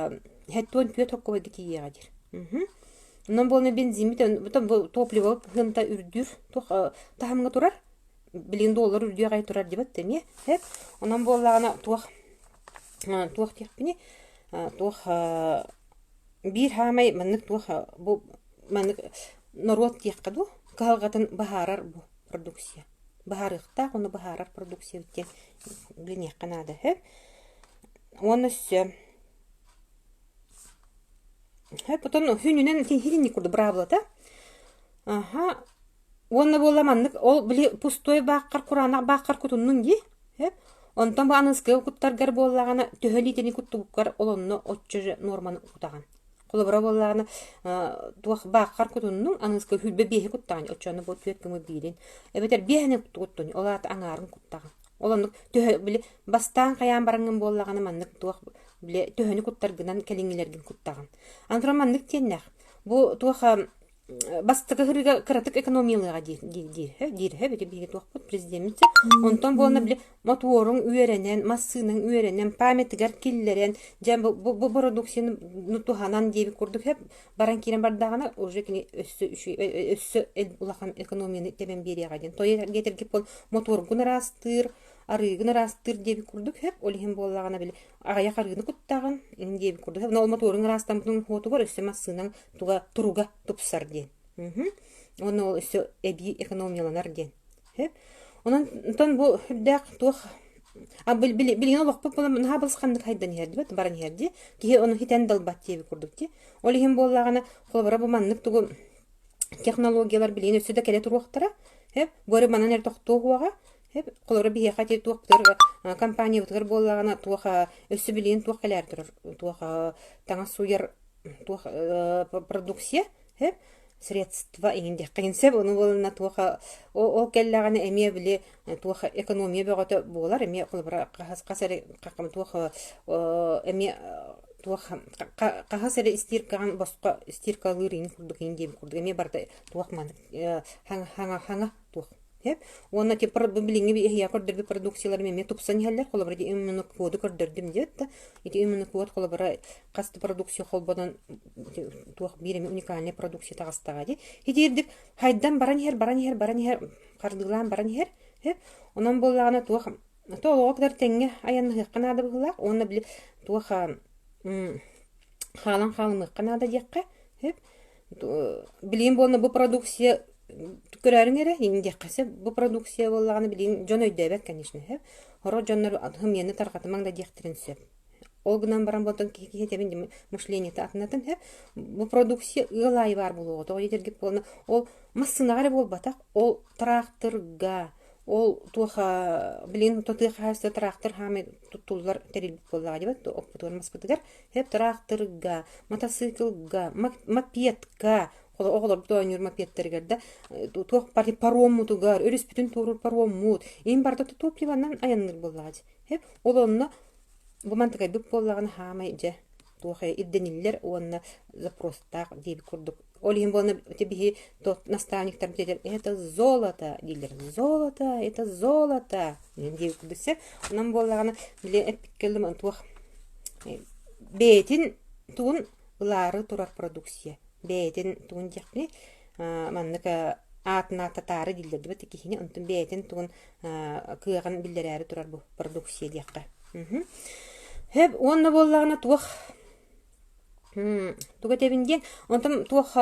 74 хоккубайга тиийиэҕэ диир онон буолна бензиммит бу топливо хыыната үрдүүр туох таһымҥа турар билигин доллар үрдүө аҕай турар диэбэт эмиэ сөп онон буоллаҕына туох туох диэхпиний туох биир хаамай маннык туох бу маннык норуот диэххэ дуу кыһалҕатын быһаарар бу продукция быһаарыахтаах уонна быһаарар продукция диэн билиниэххэ наада сөп уонна өссө сөп потом хүнүнэн тиһилинник курдук быраабылата аха Уонна буолла маннык ол били пустой бааххар кураанах бааххар кутуннуҥ дии, сөп? Онтон бу аныскыга куттаргар буоллаҕына төһө лиитини куттубуккар ол онно оччо же нуорманы кутаҕын. Холобура буоллаҕына туох бааххар кутуннуҥ аныска хүлбэ биэһи куттаҕын оччону бу түөрт көҥүл биирин эбэтэр биэһини куттун ол аата аҥаарын куттаҕын. Ол оннук төһө били бастаан хайаан бараҥҥын буоллаҕына маннык туох били төһөнү куттаргынан кэлиҥҥилэргин куттаҕын. Аны туран маннык диэннээх бу туох бастакы ыһырыыга кыратык экономиялыаҕа диир диир диир ити биһиги туохпут президеммит онтон буолна били мотуоруҥ үөрэнэн массыынаҥ үөрэнэн памятыгар киллэрэн дьэ бу бу продукцияны туһанан диэбит курдук баран киирэн бардаҕына уже кини өссө өссө улахан экономияны тэбэн биэриэҕэ диэн тоҕо диэтэргит буол мотуоргун ыраастыыр арыыгын ыраастыыр диэбит курдук сөп ол иһин буоллаҕына били аҕыйах арыыны куттаҕын диэбит курдук ол мотуоруҥ ыраастаммытын уотугар өссө массыынаҥ туга туруга тупсар диэн. Уонна ол өссө эбии экономияланар диэн. Сөп. Онон онтон бу үрдээх туох а билигин олохпут буолан наһаа балысханнык хайдан иһэр дибэт баран иһэр дии. Киһи ону хитэн далбат диэбит курдук дии. Ол иһин буоллаҕына холобура бу маннык тугу технологиялар билигин өссө да кэлэ туруохтара. Сөп. Бу эрэ манан эрэ тохтуо суоҕа. Сөп. Холобура биһиэхэ ити туохтар компаниябытыгар буоллаҕына туох өссө билигин туох кэлээр турар туох таҥас сууйар туох продукция средства иҥин диэххин сөп ону буолана туох ол кэллэҕинэ эмиэ били туох экономия бөҕөтө буолар эмиэ холобура хас хас эрэ туох эмиэ туох хаһыс эрэ стиркаҕын босхо стиркалыыр иҥин курдук иҥин диэбит курдук эмиэ барыта туох маннык хаҥа хаҥа туох Сөп. Уонна ити билиҥҥи эһиэхэ көрдөрбүт продукцияларым эмиэ тупсан иһэллэр. Холобура, ити иммунокоду көрдөрдүм диэт да, ити иммунокод холобура хас да продукция холбонон туох биир эмэ уникальнай продукция таҕыстаҕа дии. Итиирдик хайдан баран иһэр, баран иһэр, баран иһэр, хардыылаан баран иһэр. Сөп. Онон буоллаҕына туох то олоҕо кытары тэҥҥэ айаннаһыахха наада быһыылаах. Уонна били туох хаалан хаалымыахха наада диэххэ. Сөп. Билигин буолна бу продукция көрөөрүҥ эрэ диэххэ сөп. Бу продукция буоллаҕына билигин дьон өйдөөбөт конечно сөп. Сорох дьоннор хымыйаны тарҕатымаҥ да диэхтэрин сөп. Ол гынан баран буолтан киһи киһи этэбин мышлениета атынатын сөп. Бу продукция ыал аайы баар буолуоҕа. Тоҕо диэтэргит буолна ол массыынаҕа эрэ буолбатах, ол тыраахтырга, ол туох билигин тыа хаһаайыстыба тыраахтыр хаамай туттуллар тэрилбит буоллаҕа диэбэт оппутугар маспытыгар Сөп тыраахтырга, матасыыкылга, мопедка, оҕолорбут оонньуур мопедтарыгар да туох пароммутугар, өрүспүтүн туоруур пароммут, иин барыта топливанан айанныыр буоллаҕа дии. Сөп ол онно бу мантыкайбыт буоллаҕына хаамай дьэ. туох ирдэниллэр уонна запростаах диэбит курдук. Ол иһин буолна ити биһи наставниктарбыт этэр это золото дииллэр. Золото, это золото диэбит курдук сөп. Онон буоллаҕына били эппиккэ туох бэйэтин тугун ылаары турар продукция. Бэйэтин тугун диэхпиний маннык аатын ааттатаары дииллэр дибит киһини онтон бэйэтин тугун кыаҕын биллэрээри турар бу продукция диэххэ. Хөп уонна буоллаҕына туох тугу этэбин диэн онтон туох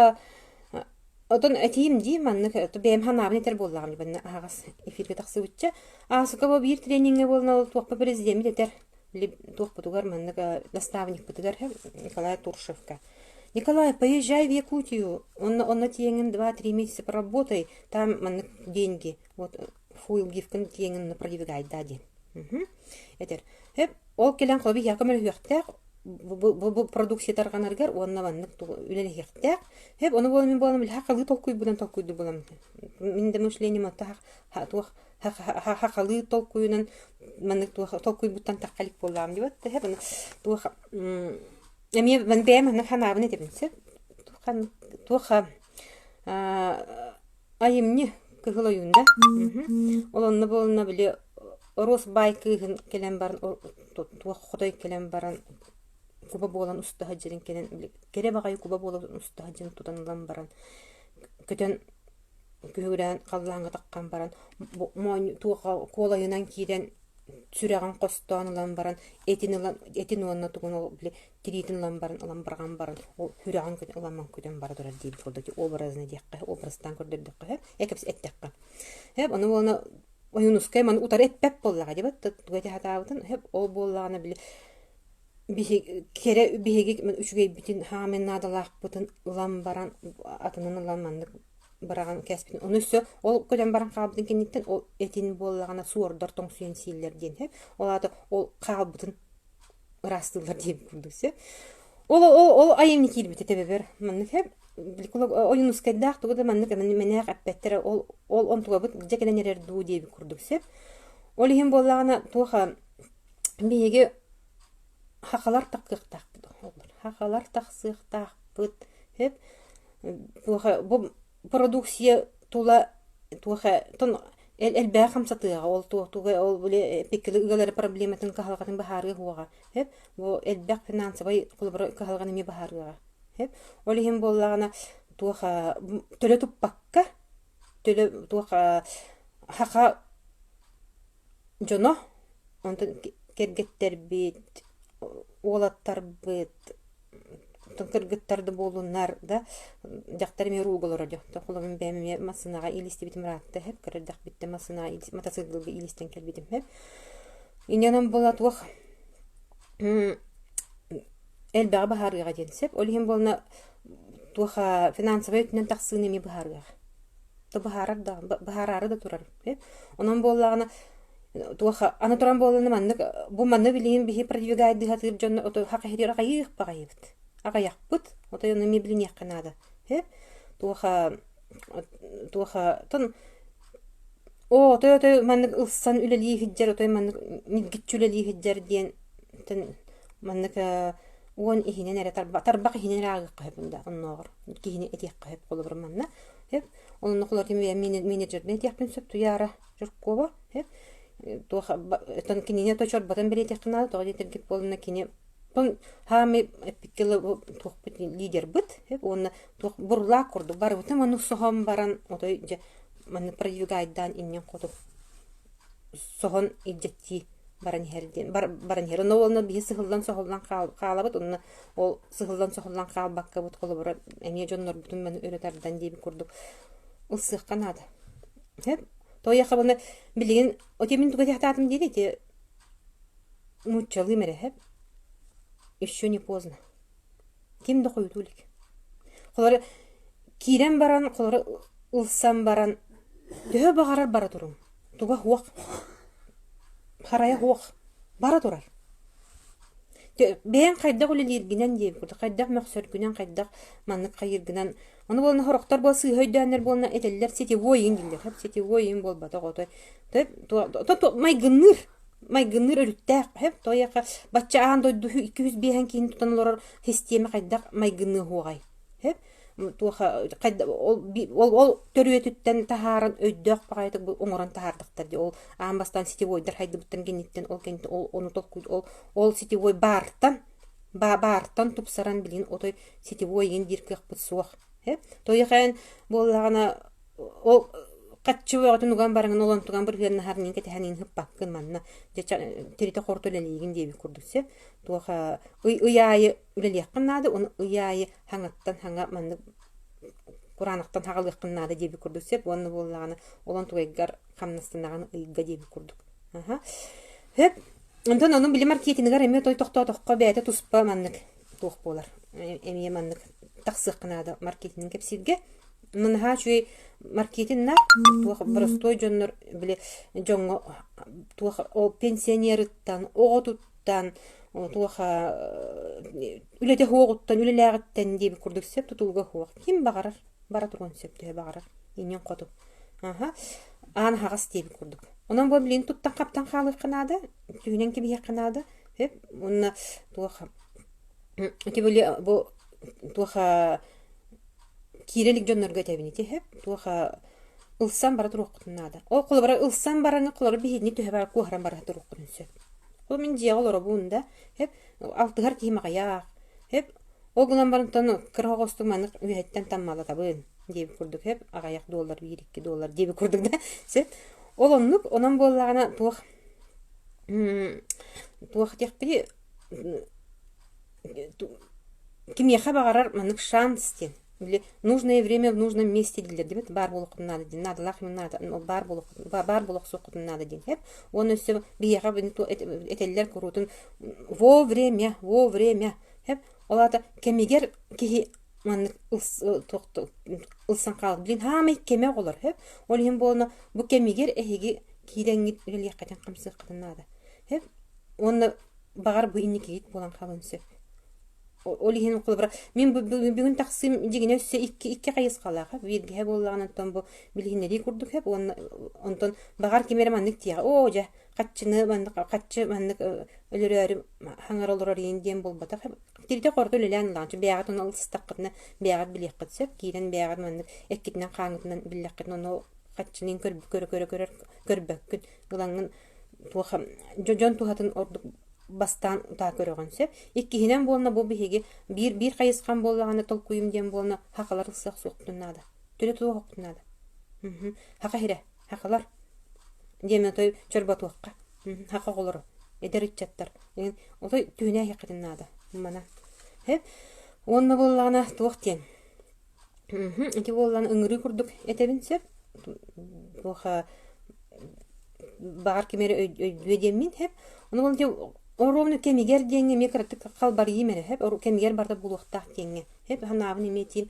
отон этиим дии маннык бэйэм ханаабын этэр буоллаҕым манна аһаҕас эфиргэ тахсыбычча аасыка бу биир трениҥҥэ буолна ол туохпа президеммит этэр туохпутугар маннык наставникпытыгар Николай Туршевка Николай, поезжай в Якутию, онно онно тиэҥин два-три месяца поработай, там маннык деньги, вот фуилгивкын тиэҥин продвигайда диэн. Этэр. Хөп, ол кэлэн холобур иһиэхэ көмөлөһүөхтээх, бу, бу, бу продукция тарҕанарыгар уонна маннык үлэлэһиэхтээх. Хөп, ону буолан мин буолан хахалыы толкуйбунан толкуйду булам. Мин да мышлением отто туох хахалыы толкуйунан маннык туох толкуйбуттан тахха илик буоллаҕым диэбит. Хөп, туох Эмиэ бэйэм маннык санаабын этэбин сөп. Туох айымньы Кыһыл ойуун да? Ол онно буолна били Оруос баай кыыһын кэлэн баран туох хотой кэлэн баран куба буолан уста сылдьарын кэлэн кэрэ баҕайы куба буолан уста сылдьарын тутан ылан баран көтөн күһүгүрээн халлааҥҥа таххан баран моонньу туох куолайынан киирэн сүрэҕин хостоон ылан баран этин ылан этин уонна тугун ол били тириитин ылан баран ылан быраҕан баран ол сүрэҕин ылан көтөн бара турар диэбит курдук образно диэххэ образтаан көрдөрдөххө сөп экэпс эттэххэ сөп ону буолана Ойуунускай маны утары эппэт буоллаҕа дии тугу этэ сатаабытын сөп ол буоллаҕына били биһиги кэрэ биһиги үчүгэйбитин хаамын наадалаахпытын ылан баран атынын ылан маннык быраҕан кээспитин ону өссө ол көтөн баран хаалбытын кэнниттэн ол этин буоллаҕына суордар тоҥсуйан сииллэр диэн сөп ол аата ол хаалбытын ыраастыыллар диэбит курдук сөп ол ол ол айымньы киирбитэ төбөбөр маннык сөп Ойуунускайдаах тугу да маннык мэнээх эппэттэрэ ол ол онтугабыт дьэ кэлэн эрэр дуу диэбит курдук сөп ол иһин буоллаҕына туох биһиги хахалар тахсыахтаахпыт хахалар тахсыахтаахпыт сөп туох бу продукция тула туох тон элбэҕи хамсатыаҕа ол туох туга ол били эппиккэ ыалары проблематын кыһалҕатын быһаарыа суоҕа сөп бу элбэх финансовай холобура кыһалҕаны эмиэ быһаарыаҕа сөп ол иһин буоллаҕына туох төлө туппакка төлө туох хаха Дьоно, онтон кэргэттэрбит, уолаттарбыт, оттон кыргыттар да буоллуннар да, дьахтар эмиэ уруулга олорор дьон. Холобур, бэйэм эмиэ массыынаҕа иилистибитим ыраатта сөп, кыра эрдэхпиттэн массыынаҕа матасыыкылга иилистэн кэлбитим сөп. Инньэ буола туох элбэҕи быһаарыаҕа диэн сөп. Ол иһин буолна туох финансовай өттүнэн тахсыыны эмиэ быһаарыаҕа. Быһаарар да быһаараары да турар. Онон буоллаҕына туох аны туран буоллаҕына маннык бу манна билигин биһи продвигайдыы сатыыр дьонно ото хах иһирир аҕайыах баҕайыбыт. Аҕайахпыт. Отой ону эмиэ билиниэххэ наада. Туох туох тон оо отой отой маннык ылсан үлэлии сылдьар отой маннык ньиргиччи үлэлии сылдьар диэн маннык уон иһинэн эрэ тарбах иһинэн эрэ ааҕыахха сөп да оннооҕор киһини этиэххэ сөп холобур манна сөп онно холобур менеджербин этиэхпин сөп Туйаара Жиркова сөп туох кинини то чорботон бэлиэтиэххэ наада тоҕо диэтэргит буоллунна кини хаамай эппиккэ туохпут лидербыт уонна туох бурлаах курдук барыбытын маннык соһон баран отой дьэ маннык продвигайдаан иннин хоту соһон илдьэттии баран иһэр диэн баран иһэр. Онно уонна биһи сыһыллан соһуллан хаалабыт онно ол сыһыллан соһуллан хаалбаккабыт холобура эмиэ дьоннорбутун маны өрө тардан диэбит курдук ылсыахха наада. Сөп. Тоойуохха буна билигин оти мин туга диэхтаатым диир ити нууччалыым эрэ сөп. Еще не поздно. Ким да хойутуу илик. Холобура киирэн баран холобура ылсан баран төһө баҕарар бара туруҥ. Туга суох. Харайа суох. Бара турар. Бэйэҥ хайдах үлэлииргинэн диэбит курдук, хайдах мөхсөргүнэн, хайдах маннык хайыыргынан. Ону буолна сорохтор буол сыыһа өйдөөннөр буолна этэллэр сетевой иҥ дииллэр. Сетевой иҥ буолбатах отой. Майгынныыр. Майгынныыр өрүттээх сөп тоойуоха бачча аан дойду 205 киһини тутан олорор систиэмэ хайдах майгынныа уоҕай сөп туоха ол ол төрүөтүттэн таһааран өйдөөх баҕайытык оҥорон таһаардахтар дии ол аан бастаан сетевойдар хайдыбыттан кэнниттэн ол кэнниттэн ол ону толкуй ол ол сетевой баартан баартан тупсаран билигин отой сетевой иин диир кыахпыт суох тоойуоха буоллаҕына Ол хаччы бөҕөтүн уган бараҥын ол онтуган бырыһыаннаһар иҥин кэтэһэн иҥин ыппаккын манна дьэ тиритэ-хорто үлэлиигин диэбит курдук сөп туох ый ый аайы үлэлиэххин наада уонна ый аайы хаҥаттан хаҥа маннык кураанахтан хаҕалыаххын наада диэбит курдук сөп уонна буоллаҕына ол онтугайгар хамнастанаҕын ыйга диэбит курдук аха сөп онтон ону били маркетингар эмиэ той тохтоотоххо бэйэтэ туспа маннык туох буолар эмиэ маннык тахсыахха наада маркетинг кэпсииргэ наһаа үчүгэй маркетинна туох боростуой дьоннор били дьоҥҥо туох ол пенсионерыттан оҕотуттан туох үлэтэ суоҕуттан үлэлээҕиттэн диэбит курдук сөп тутулуга суох ким баҕарар бара туруон сөп төһө баҕарар иннин хоту аха аан аһаҕас диэбит курдук онон бу билигин туттан хаптан хаалыахха наада түһүнэн кэбиһиэххэ наада сөп уонна туох ити били бу туох киирэ илик дьоннорго этэбин ити сөп туох ылсан бара туруоххутун наада ол холобура ылсан бараны холобура биһигини төһө баар куоһаран бара туруоххутун сөп ол мин дьиэҕэ олоробун да сөп алтыһар киһим аҕыйах сөп ол гынан баран кыра оҕостук маннык үөһэттэн таммалатабын диэбит курдук сөп аҕыйах доллар биир-икки доллар диэбит курдук да сөп ол оннук онон буоллаҕына туох туох диэхпиний кимиэхэ баҕарар маннык шанс диэн били нужное время в нужном месте дииллэр диэбит баар буолуоххутун наада диэн наадалаах наада баар буолуоххутун баар буолуохсуоххутун наада диэн сөп уонна өссө биһиэхэ этэллэр куруутун вовремя вовремя сөп ол аата кэмигэр киһи маннык ылсан хаалбыт билин хаамай кэмэ оҕолор сөп ол иһин буолна бу кэмигэр эһиги киирэҥҥит үлэлиэххитин хамсыаххытын наада сөп уонна баҕар бу инникигит буолан хаалыан сөп ол иһин холобура мин бүгүн тахсыым дьиҥинэ өссө икки икки хайысхалаах бииргэһэ буоллаҕына онтон бу билиһиннэрии курдук сөп уонна онтон баҕар ким эрэ маннык диэҕэ оо дьэ хаччыны маннык хаччы маннык өлөрөөрү хаҥара олорор иин диэн буолбатах Тиритэ-хорто үлэлээн ылаҕын, бэйэҕит ону ылсыстаххытына бэйэҕит билиэххит сөп, киирэн бэйэҕит маннык эккитинэн-хааҥҥытынан биллэххитинэ ону хаччынын көрө-көрө көрбөккүн, ылаҥҥын туох дьон туһатын ордук бастаан утаа көрөҕүн сөп. Иккиһинэн буолна бу биһиги биир биир хайысхам буоллаҕына толкуйум диэн буолна хахалар ылсыах суохпутун наада. Төлө туохпутун наада. Хаха иһирэ Хахалар диэн отой чорботуохха хаха оҕолоро эдэр ыччаттар отой түһүнэ иһиэххитин наада манан уонна буоллаҕына туох диэн ити буоллаҕына ыҥырыы курдук этэбин сөп туох баҕар ким эрэ өйдүө диэммин сөп ону буолан оруобуна кэмигэр диэҥҥэ эмиэ кыратык халбарыйым эрэ сөп кэмигэр барыта буолуохтаах диэҥҥэ сөп санаабын эмиэ этиим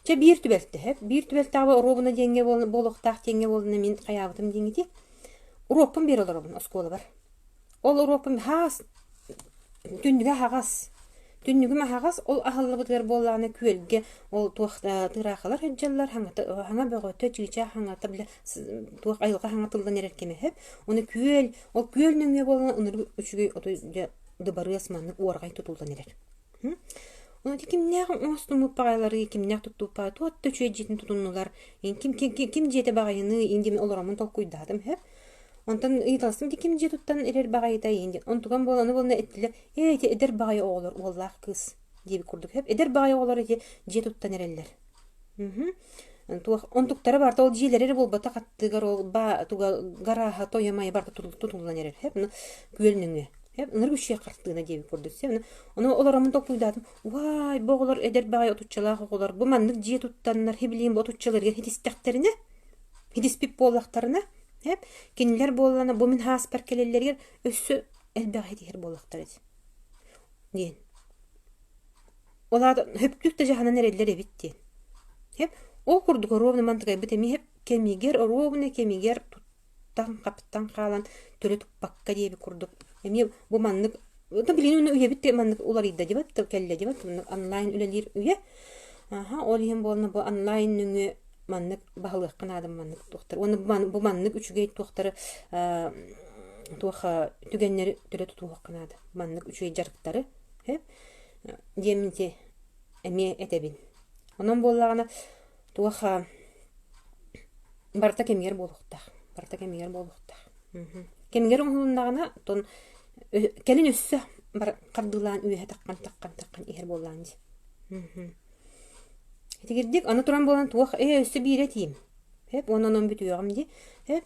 Чэ биир түбэлтэ сөп. Биир түбэлтэҕэ оруобуна диэҥҥэ буолуохтаах диэҥҥэ буоллуна мин хайаабытым диэҥҥити уруокпун биэрэ олоробун оскуолабар. Ол уруокпун хаас түннүгэ аһаҕас. Түннүгүм аһаҕас, ол аһыллыбытыгар буоллаҕына күөлгэ ол туох тыыраахылар сылдьаллар, хаҥата хаҥа бөҕөтө, чыычаах хаҥата бile туох айылҕа хаҥатыллан эрэр кэмэ сөп. Ону күөл, ол күөл нөҥүө буоллаҕына ынырык үчүгэй отой дьэ дыбарыас маннык уорҕай тутуллан эрэр. Ону ити кимнээх оҥостуммут баҕайыларый, кимнээх туттубут туох да үчүгэй дьиэтин тутуннулар, ким, ким, ким, ким дьиэтэ баҕайыный иин диэн олороммун толкуйдаатым сөп. Онтон ыйыталастым ити ким дьиэ туттан эрэр баҕайытай иин диэн. Онтукам буолан, ону буолан эттилэр, ээ ити эдэр баҕайы оҕолор, уоллаах кыыс диэбит курдук сөп. Эдэр баҕайы оҕолор ити дьиэ туттан эрэллэр. Туох онтуктара барыта ол дьиэлэрэ эрэ буолбатах аттыгар ол ба туга гарааһа тойо-майа барыта тутуллан эрэр сөп. Күөл нөҥүө. Ынырык үчүгэй хартыына диэбит курдук сөп. Ону олороммун толкуйдаатым, уай, бу оҕолор эдэр баҕайы отуччалаах оҕолор бу маннык дьиэ туттаннар, билигин бу отуччаларыгар хитистэхтэринэ, хитиспит буоллахтарына, эп, кинилэр буоллана бу мин һааспар кэлэллэригэр өссө элбэҕи хитиһэр буоллахтара дии диэн. Ол аата хөптүүк да дьаһанан эрэллэр эбит диэн. Хэп, ол курдук оруобуна мантыкайбыт эмиэ хэп кэмигэр оруобуна кэмигэр туттан-хаптан хаалан төлө туппакка диэбит курдук эмиэ бу маннык билигин уну үйэбит маннык уларыйда дибат кэллэ дибат онлайн үлэлиир үйэ аха ол иһин буолна бу онлайн нөҥүө маннык баһылыахха наада маннык туохтар уонна бу маннык үчүгэй туохтары. туох түгэннэри төлө тутуһуохха наада. Маннык үчүгэй дьарыктары диэммин эмиэ этэбин. Онон буоллаҕына туох барыта кэмигэр буолуохтаах. Барыта кэмигэр буолуохтаах. Кэмигэр оҥоһулуннаҕына, оттон кэлин өссө хардыылаан үөһэ таххан таххан таххан иһэр буоллаҕын дии. Итигирдик аны туран буолан туох ээ өссө биирэ этиим. Эп уонна онон бүтүөҕүм дии. Эп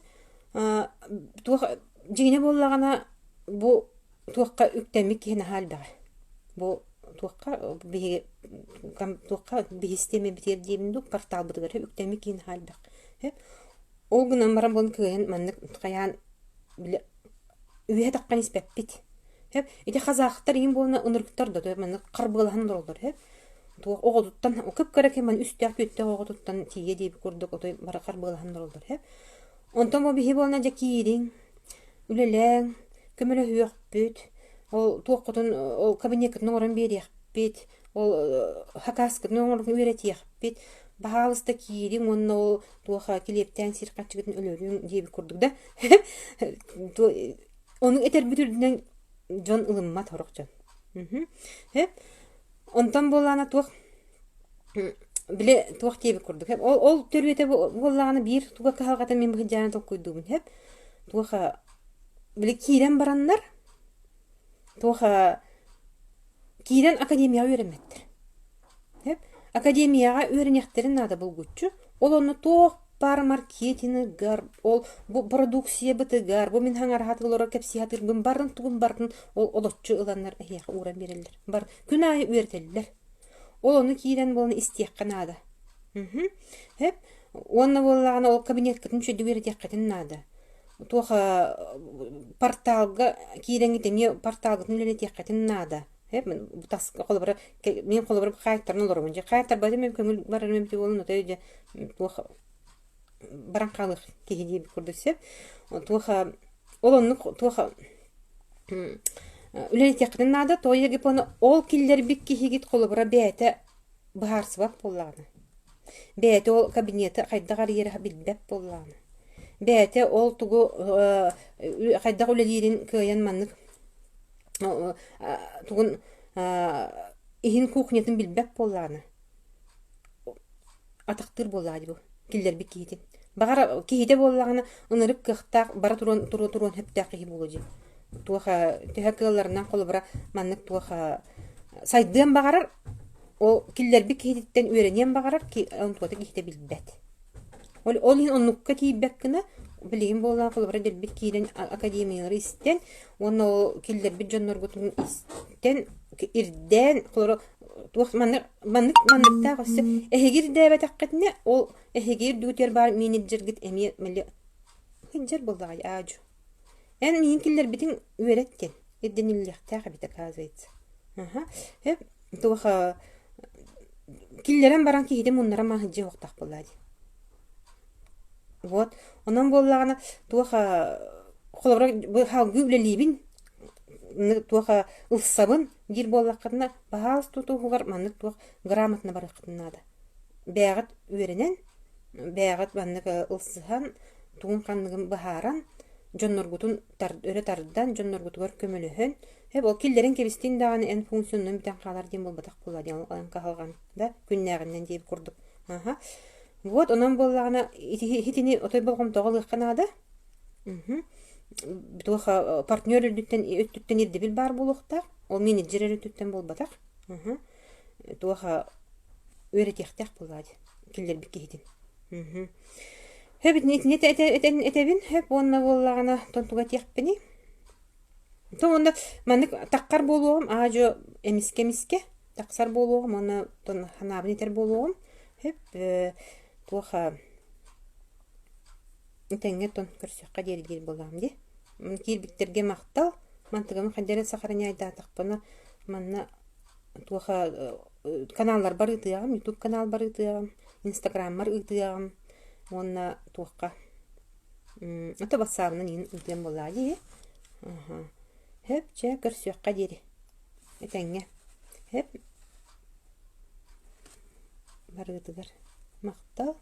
туох дьиҥинэ буоллаҕына бу туохха үктэммит киһи наһаа элбэҕэ. Бу туохха биһиги туохха биһи систиэмэбитигэр диэбин дуу порталбытыгар үктэммит киһи наһаа элбэх. Ол гынан баран буолан кыайан маннык хайаан били үөһэ таххан испэппит. Сөп ити казахтар иһин буолна ынырыктар да маннык харбыалаһан олороллор сөп туох оҕотуттан кып-кыра кэм үстээх түөртээх оҕотуттан тиийэ диэбит курдук отой бары харбыалаһан олороллор сөп онтон бу биһи буолна дьэ киириҥ үлэлээҥ көмөлөһүөхпүт ол туоххутун ол кабинеккытын оҥорон биэриэхпит ол хакаскытын оҥорон үөрэтиэхпит баһаалыста киириҥ уонна ол туоха килиэптээн сир харчыгытын өлөрүҥ диэбит курдук да ону этэрбит үрдүнэн дьон ылыммат сорох дьон онтон буоллаҕына туох били туох диэбит курдук ол ол төрүөтэ буоллаҕына биир туга кыһалҕата мин быһыдьааны толкуйдуубун сөп туох били киирэн бараннар туох киирэн академияҕа үөрэммэттэр Сөп. Академияҕа үөрэниэхтэрин наада булгуччу. Ол онно туох баар маркетиныгар, ол бу продукциябытыгар, бу мин хаҥараһатыгар олорор кэпсии сатыырбын барын тугун барытын ол олоччу ыланнар эһиэхэ ууран биэрэллэр. Бар күн аайы үөрэтэллэр. Ол ону киирэн буолан истиэххэ наада. Мхм. Сөп. Уонна буоллаҕына ол кабинеткытын үчүгэйдик үөрэтиэххитин наада. Туох порталга киирэҥҥит эмиэ порталгытын үлэлэтиэххитин наада. Тас холобура мин холобура хаайтаран олоробун дьэ хаайтарбатым эм көҥүл барарым эбитэ буолан отой дьэ туох баран хаалыах киһи диэбит курдук сөп туох ол оннук туох үлэлэтиэххитин наада тоҕо гипоны ол киллэрбит киһигит холобура бэйэтэ быһаарсыбат буоллаҕына бэйэтэ ол кабинеты хайдах арыйара билбэт буоллаҕына бэйэтэ ол тугу хайдах үлэлиирин кыайан маннык тугун иһин кухнятын билбэт буоллаҕына атахтыыр буоллаҕа дии бу киллэрбит киһитин баҕар киһитэ буоллаҕына ынырык кыахтаах бара туруон туруо туруон сөптөөх киһи буолуо дии туох төһө кыалларынан холобура маннык туох сайдыан баҕарар ол киллэрбит киһититтэн үөрэниэн баҕарар онтугата киһитэ билбэт Ол, ол иһин оннукка тиийбэт гына билигин буоллаҕа холобура дэлбит киирэн академиялары истэн уонна ол киллэрбит дьонноргутун истэн ирдээн холобура туох маннык маннык манныктаах өссө эһиги ирдээбэтэххитинэ ол эһиги үрдүгүтүгэр баар менеджергит эмиэ мэлдьи сылдьар буоллаҕай аадьу эн миигин киллэрбитиҥ үөрэт диэн ирдэниллиэхтээх эбит оказывается аха туох киллэрэн баран киһитин муннаран маһыдьы уохтаах буоллаа дии. Вот. Онон буоллаҕына туох холобура бу салгыы үлэлиибин туох ылсабын диир буоллаххытына баһаалыста туһугар маннык туох грамотно барыаххытын наада. Бэйэҕит үөрэнэн, бэйэҕит маннык ылсыһан, тугун-ханныгын быһааран, дьонноргутун өрө тардан, дьонноргутугар көмөлөһөн, Ээ, ол киллэрэн кэбистин даҕаны эн функционнан бүтэн хаалар диэн буолбатах буолуо диэн эн кыһалҕан да күннээҕиннэн диэбит курдук. Аха. Вот онон буоллаҕына ити итини отой болҕомтоҕо ылыахха наада. Мхм. Туох партнер үрдүттэн өттүттэн ирдэбил баар буолуохтаах. Ол менеджер өттүттэн буолбатах. Мхм. Туох үөрэтиэхтээх буоллаҕа дии киллэрбит киһитин. Мхм. Хөп итини этэбин хөп уонна буоллаҕына тон туга этиэхпиний? То уонна маннык таххар буолуоҕум аа-дьуо эмискэ-эмискэ тахсар буолуоҕум уонна тон ханаабын этэр буолуоҕум сөп туох этэҥҥэ тон көрсүөххэ диэри диир буоллаҕым дии киирбиттэргэ махтал мантыгым хайдах эрэ сохраняйдаатахпына манна туох каналларбар ыытыаҕым ютуб каналбар ыытыаҕым инстаграммар ыытыаҕым уонна туохха Ото бассаабынан иһин ыытыам буоллаҕа дии. Аһа. Хөп, чэ, көрсүөххэ диэри. Этэҥҥэ. Хөп. Барыгытыгар махтал.